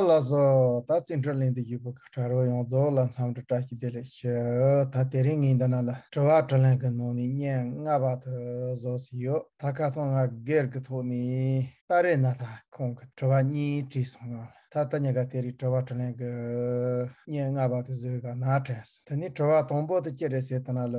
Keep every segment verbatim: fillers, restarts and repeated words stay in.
ལགས་སོ། ད་བཙན་བྲིས་གླེང་དུ་ཡོད་པའི་གྲྭ་རོགས་ཡོངས་རྫོགས་ལ་འཚམས་འདྲི་བཀྲ་ཤིས་བདེ་ལེགས་ཞུ། ད་དེ་རིང་ངས་འདི་ན་ལ་དྲི་བ་དྲིས་ལན་གྱི་ནང་ནས་བརྙན་ལྔ་པ་དེ་བཟོས་ཟིན་ཡོད། ད་ཁ་སང་ང་སྒེར་གྱི་ཐོག་ནས་ཏཱ་རེ་ནཱ་ཐ་ཁོང་གི་དྲི་བ་གཉིས་དྲིས་སོང་ང་། ད་ལྟ་ཉེ་ག་དེ་རིང་དྲི་བ་དྲིས་ལན་གྱི་བརྙན་ལྔ་པ་དེ་བཟོས་ག་ན་དྲན་སོང་། དེ་ནས་དྲི་བ་དང་པོ་དེ་ཅི་རེད་ཟེར་ད་ན་ལ།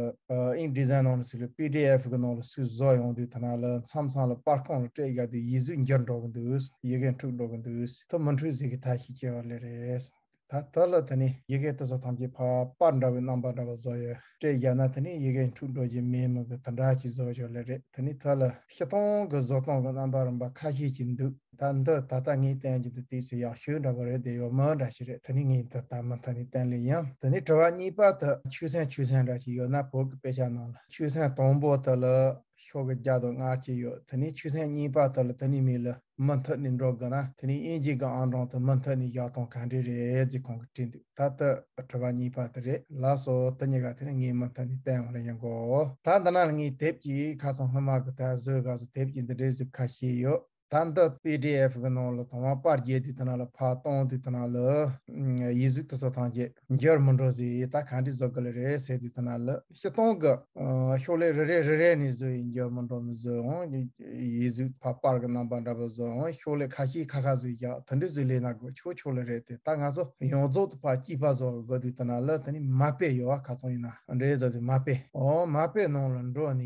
ཨིན་ཌི་ཛའིན་ནང་ལ་སུ་ལ་པི་ཌི་ཨེཕ་གི་ནང་ལ་སུས་བཟོ་ཡོང་དུས་ད་ན་ལ་མཚམས་མཚམས་ལ་པར་ཁང་ལ་སྤྲད་ཡག་དུས་ཡིག་གཟུགས་འགྱུར་འགྲོ་གི་འདུག་ཡི་གེ་འཁྲུག་འགྲོ་གི་འདུག་དེ་མི་འཁྲུག་ཟིག་གི་ཐབས་ཤེས་བྱེད་པ་ལས་རེད་གསུངས། ད་ད་ལ་དེ་ནས་ཡི་གེ་དེ་ཚོ་ཐམས་ཅད་ཕར་པར་འདྲ་བའི་རྣམ་པ་འདྲ་བ་བཟོ་ཡོད་སྤྲད་ཡག་ན་དེ་ནས་ཡི་གེ་འཁྲུག་འགྲོ་རྒྱུ་མེད་མི་གི་དེ་འདྲ་ཅིག་བཟོ་ཆོག་ལས་རེད། དེ་ནས་ད་ལ་སྤྱིར་བཏང་གི་བཟོ་སྟངས་གི་རྣམ་པ་རིམ་པ་ཁ་ཤས་ཅིག་འདུག་ད་འདི་ད་ལྟ་ངས་བསྟན་གྱི་འདུག་དེ་ཚོ་ཡག་ཤོས་འདྲ་བོ་རེད། དེ་ཡོད་མི་འདྲ་ཞིག་རེད། དེ་ནས་ངས་འདི་ད་མུ་མཐུད་ནས་བསྟན་ལེ་ཡིན། དེ་ནས་དྲི་བ་གཉིས་པ་དེ་ཆོས་ཚན་ཆོས་ཚན་འདྲ་ཞིག་ཡོད་ན་བོད་ཀྱི་དཔེ་ཆ་ནང་ལ་ཆོས་ཚན་དང་པོ་དེ་ལ་ཤོག་གུ་བརྒྱ་དང་ལྔ་བཅུ་ཡོད། དེ་ནས་ཆོས་ཚན་གཉིས་པ་དེ་ལ་དེ་ནས་མི་ལ་མུ་མཐུད་ནས་འགྲོ་དགོས་ན་དེ་ནས་དབྱིན་ཇི་གི་ཨང་གྲངས་དེ་མུ་མཐུད་ནས་བཞག་སྟངས་ག་འདྲ་རེད་ཟེར་ཁོང་གིས་དྲིས་འདུག་ད་ལྟ་དྲི་བ་གཉིས་པ་དེ་རེད། ལགས་སོ། དེ་གཉིས་ཀ་དེ་ནས་ངས་མུ་མཐུད་ནས་བསྟན་འོང་ལེ་ཡིན་གོ། ད་འདི་ན་ལ་ངས་དེབ་ཀྱི་ཁ་སང་སྔོན་མ་གི་ད་བཟོས་ག་ཚོད་དེབ་ཀྱི་འདི་འདྲའི་ཟིག་ཁ་ཤས་ཡོད། ད་འདི་པི་ཌི་ཨེཕ་གི་ནང་ལ་དང་པོ་པར་རྒྱག་དུས་དེ་ན་ལ་ཕར་གཏོང་དུས་དེ་ན་ལ་ཡིག་གཟུགས་དེ་ཚོ་ཐམས་ཅད་འགྱུར་མི་འགྲོ་ཟེར། ད་ག་འདྲ་བཟོ་དགོས་ལེ་རེད་ཟེར་དུས་དེ་ན་ལ་སྤྱིར་བཏང་གི་ཤོག་ལྷེ་རེ་རེ་རེ་རེ་ནས་བཟོས་ཡིན། འགྱུར་མི་འགྲོ་མི་བཟོས་འོང་། ཡིག་གཟུགས་ཕར་པར་གི་རྣམ་པ་འདྲ་པོ་བཟོས་འོང་། ཤོག་ལྷེ་ཁ་ཤས་ཁ་ཁ་བཟོས་བཞག་དེ་འདྲ་བཟོས་ལས་ན་དགོས་ཆོག་ཆོག་ལེ་རེད། དེ་ད་ང་ཚོ་ཡོངས་རྫོགས་དུ་ཕར་གཅིག་པ་བཟོ་དགོས་དུས་དེ་ན་ལ་དེ་ནི་མ་དཔེ་ཡོད་བ། ཁ་ཚང་ཡིན་ན་འདྲ་བཟོ་དུས་མ་དཔེ། འོ་མ་དཔེ་ནང་ལ་འགྲོ་ནས་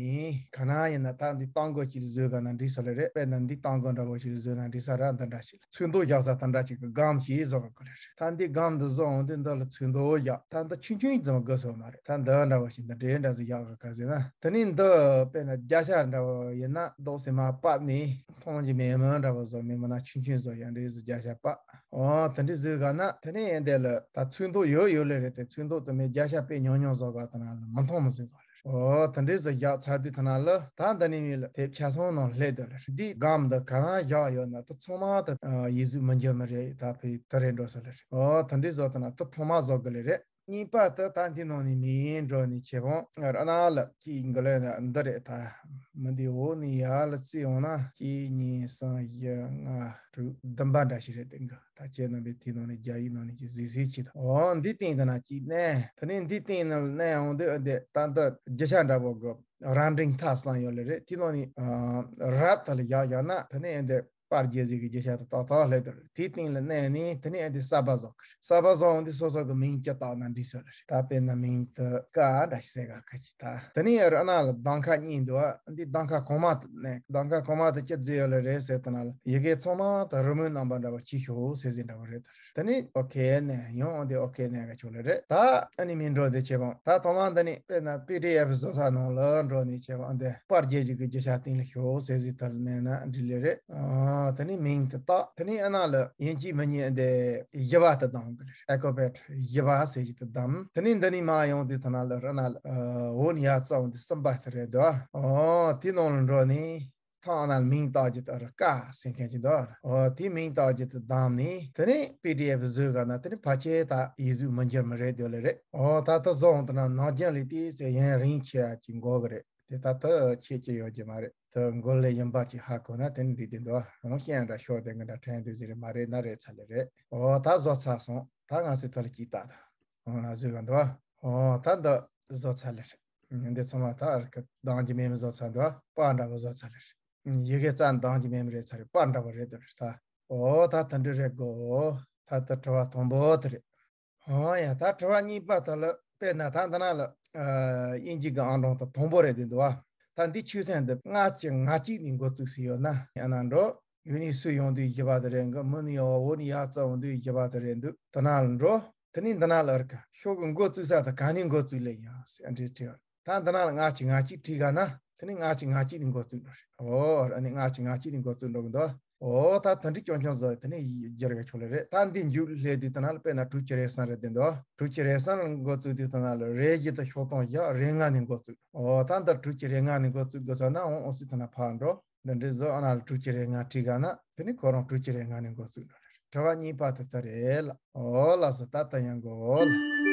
ག་ན་ཡིན་ན་ད་འདི་གཏམ་མགོ་ཅིག་བཟོས་ག་ན་འགྲིག་ས་ལེ་རེད། དཔེར་ན་འདི་གཏམ་མགོ་འདྲ་པོ་ཅིག་བཟོས་ན་འགྲིག་ས་ར། འདི་འདྲ་ཞིག་ཚོན་མདོག་བཞག་ས་དེ་འདྲ་ཅིག་གི་སྒམ་ཞིག་བཟོ་དགོས་ལེ་རེད། ད་འདི་སྒམ་འདི་བཟོ་འོང་དུས་འདི་ལ་ཚོན་མདོག་བཞག་ད་འདི་ཆུང་ཆུང་ཙམ་དགོས་ས་མ་རེད། ད་འདི་འདྲ་པོ་ཞིག་འདི་འདྲའི་འདྲ་ཟིག་བཞག་ག་ག་ཟེར་ན། དེ་ནས་འདི་དཔེར་ན་རྒྱ་ཤ་འདྲ་པོ་ཡིན་ན་རྡོག་སེ་མ་ཕབ་ནས་མཐོང་རྒྱུ་མེད་མི་འདྲ་པོ་བཟོ། མེད་མིན་ན་ཆུང་ཆུང་བཟོ་ཡང་འདྲ་ཟིག་རྒྱ་ཤ་ཕབ། འོ་དེ་འདྲ་བཟོས་ག་ན་དེ་ནས་ཡང་དེ་ལ་ད་ཚོན་མདོག་ཡོད་ཡོད་ལེ་རེད། དེ་ཚོན་མདོག་དེ་མེད་རྒྱ་ཤ་དཔེ་ཉུང་ཉུང་བཟོ་ག་དེ་ན་ལ་མི་མཐོང་མི་ཟེར་ག་ལེ་རེད། འོ་དེ་འདྲ་བཟོས་བཞག་ཚར་དུས་དེ་ན་ལ་ད་འདི་ནས་མི་ལ་དེབ་ཆ་ཚང་ནང་སླེབས་དེ་ལེ་རེད། འདི་སྒམ་འདི་ག་ན་བཞག་ཡོད་ན་ད་ཚང་མ་ད་ཡིག་གཟུགས་མི་འགྱུར་མི་རེད། ད་ཕི་དེ་རེད་འགྲོ་ས་ལེ་རེད། འོ་དེ་འདྲ་བཟོ་དེ་ན་ད་ཐོག་མ་བཟོ་གི་ལེ་རེད། གཉིས་པ་དེ་ད་འདི་ནང་ནས་མིང་འགྲོ་ནས་ཆེ་བོང་ར་ན་ལ་ཅིག་འགི་ལེ་ན་འདི་རེད། ད་མི་འདི་འོག་ནས་ཡར་ལ་བརྩིས་ཡོང་ན་གཅིག་གཉིས་གསུམ་བཞི་ལྔ་དྲུག་བདུན་པ་འདྲ་ཞིག་རེད། དེ་འགི་ད་ཁྱེད་རྣམ་པས་དེ་ནང་ནས་རྒྱ་ཡིག་ནང་ནས་ཅིག་གཟིགས་གཟིགས་ཅིག་དང་། འོ་འདི་སྟེང་དེ་ན་ཅིག་མནན། དེ་ནས་འདི་སྟེང་ནང་མནན་ཡོང་དུས་འདི་ད་འདི་རྒྱུ་ཆ་འདྲ་པོ་གི་རབ་འབྲིང་ཐ་གསུམ་ཡོད་ལེ་རེད། དེ་ནང་ནས་རབ་དེ་ལ་བཞག་བཞག་ན་དེ་ནས་འདི་པར་རྒྱག་ཟིག་གི་རྒྱུ་ཆ་དེ་ཏག་ཏག་སླེབས་དེ་རེད། དེའི་སྟེང་ལ་མནན་ནས་དེ་ནས་ཨ་དེ་གསར་པ་བཟོ་གི་རེད། གསར་པ་བཟོ་འོང་དུས་སོ་སོ་གི་མིང་ཅིག་བཏགས་ན་འགྲིག་ས་ལེ་རེད། ད་དཔེར་ན་མིང་དེ་ཀ་འདྲ་ཞིག་ཟེར་ག་ཁ་ཅིག་ད་དེ་ནས་ར་ན་ལ་གདམ་ཁ་གཉིས་འདུག་བ། འདི་གདམ་ཁ་གོང་མ་དེ་མནན། གདམ་ཁ་གོང་མ་དེ་ཅི་བཟོས་ཡོད་ལེ་རེད་ཟེར་དེ་ན་ལ་ཡི་གེ་ཚང་མ་ད་རི་མོའི་རྣམ་པ་འདྲ་པོ་ཅིག་ཤོག་ཟེར་ཟིན་འདྲ་པོ་རེད། དེ་ནས་ཨོ་ཁེ་མནན། ཡང་འདི་ཨོ་ཁེ་མནན་ག་ཆོག་ལེ་རེད། ད་ཨ་ནི་མིང་འགྲོ་འདི་ཆེ་བོང་ད་ཐོག་མ་འདི་ནི་དཔེར་ན་པི་ཌི་ཨེཕ་བཟོ་ས་ནང་ལ་འགྲོ་ནས་ཆེ་བོང་འདི་པར་རྒྱག་རྒྱུ་གི་རྒྱུ་ཆ་སྟེང་ལ་ཤོག་ཟེར་ཟིག་དེ་ལ་མནན་ན་འགྲིག་ལེ་རེད། ཨ་དེ་ནས་མིང་དེ་བཏགས། དེ་ནས་ཨ་ན་ལ་ཡིན་གཅིག་མིན་གཉིས་འདི་བཞི་པ་དེ་གདམ་གི་ལེ་རེད། ཨལ་ཕ་བེཊ་བཞི་པ་ཟེར་གྱི་དེ་གདམ། དེ་ནས་འདི་ནས་མར་ཡོང་དུས་དེ་ན་ལ་ར་ན་ལ་འོ་ནི་ཡ་རྩ་འོང་དུས་གསུམ་པ་དེ་རེད་འདུག་ཨོ་དེ་ནང་ལ་འགྲོ་ནས། ཐང་ན་མིང་བཏགས་རྒྱུ་དེ་ར་ཀ་ཟེར་མཁན་ཅིག་འདུག་ཨོ་དེ་མིང་བཏགས་རྒྱུ་དེ་གདམ་ནས་དེ་ནས་པི་ཌི་ཨེཕ་བཟོས་ག་ན་དེ་ནས་ཕལ་ཆེར་ད་ཡིག་གཟུགས་མི་འགྱུར་མི་རེད་འདོད་ལེ་རེད། ཨོ་ད་ལྟ་བཟོ་འོང་དེ་ན་ནང་རྒྱུན་ལས་དེ་ཚེ་ཡུན་རིང་ཆེ་ཡ་ཅིག་འགོར་གི་རེད། དེ་ད་ལྟ་ཁྱེད་ཀྱི་ཡོད་ཀྱི་མ་རེད། དེ་འགོར་ལེ་ཡིན་པ་ཅིག་ཧ་གོ་ན་དེ་ནས་འགྲིག་དེ་འདུག་ཨོ་ཤེས་ཡ་འདྲ་ཤོག་དེ་ང་འདྲ་དྲན་དུས་ཟེར་མ་རེད་ན་རེད་ཚ་ལེ་རེད། ཨོ་ད་བཟོ་ཚར་སོང་། ད་ང་ཚོའི་ཐོག་ལ་ཅིག་ལྟ་ད། ཨོ་ན་བཟོས་ག་འདུག་ཨོ་ད་འདི་བཟོ་ཚར་ལེ་རེད། འདི་ཚང་མ་ད་གདམ་གྱི་མེད་མི་བཟོ་ཚར་འདུག་པར་འདྲ་པོ་བཟོ་ཚར་ལེ་རེད། ཡི་གེ་རྩ་གདམ་གྱི་མེད་མི་རེད་ཚར་རེད། པར་འདྲ་པོ་རེད་འདུག་རེད་ད། ཨོ་ད་ད་འདི་རེད་གོ། ད་ད་དྲི་བ་དང་པོ་དེ་རེད། ཨོ་ཡ་ད་དྲི་བ་གཉིས་པ་ད་ལ་དཔེར་ན་ད་འདི་ན་ལ་དབྱིན་ཇི་གི་ཨང་གྲངས་ད་དང་པོ་རེད་འདི་འདུག་བ། ད་འདི་ཆོས་ཚན་འདི་ལྔ་བཅུ་ང་གཅིག་ནས་འགོ་བཙུགས་སུ་ཡོད་ན་ཡང་ན་འགྲོ། ཡུལ་ནས་སུ་ཡོང་དུས་བཞི་པ་དེ་རེད་གི། མི་ནས་ཡོང་བ་འོ་ནས་ཡར་རྩ་འོང་དུས་བཞི་པ་དེ་རེད་འདུག་དེ་ན་ལ་འགྲོ། དེ་ནས་འདི་ན་ལ་ཨར་ཀ་ཤོག་གི་འགོ་བཙུགས་ས་དེ་ག་ནས་འགོ་བཙུགས་ལེ་ཡིན་ཟེར་འདྲི་དྲིས་པ། ད་འདི་ན་ལ་ལྔ་གཅིག་ལྔ་གཅིག་བྲིས་ག་ན་དེ་ནས་ལྔ་གཅིག་ལྔ་གཅིག་ནས་འགོ་བཙུགས་འགྲོ་རེད། ཨོ་ཨ་ནི་ལྔ་གཅིག་ལྔ་གཅིག་ནས་འགོ་བཙུགས་འགྲོ་གི་འདུག་ཨོ་ད་དེ་འདྲའི་སྐྱོན་སྐྱོན་བཟོ་དེ་ནས་བསྒྱུར་གི་ཆོག་ལེ་རེད། ད་འདི་མཇུག་སླེབས་དུས་དེ་ན་ལ་དཔེར་ན་དྲུག་ཅུ་རེ་གསུམ་རེད་དེ་འདུག་དྲུག་ཅུ་རེ་གསུམ་ལ་འགོ་བཙུགས་དུས་དེ་ན་ལ་རེ་བཞི་དང་ཤོག་སྟོང་བཞི་རེ་ལྔ་ནས་འགོ་བཙུགས། ཨོ་ད་འདི་དྲུག་ཅུ་རེ་ལྔ་ནས་འགོ་བཙུགས་དགོས་ས་ན་འོང་འོང་སྲིད་དེ་ན་ཕར་འགྲོ། འདི་འདྲའི་བཟོ་ཨ་ན་ལ་དྲུག་ཅུ་རེ་ལྔ་བྲིས་ག་ན་དེ་ནི་ཁོ་རང་དྲུག་ཅུ་རེ་ལྔ་ནས་འགོ་བཙུགས་འགྲོ་ལེ་རེད། དྲི་བ་གཉིས་པ་དེ་ལྟ་རེད་ལ། ཨོ་ལགས་སོ། ད་ལྟ་ཡང་གོ་ལ།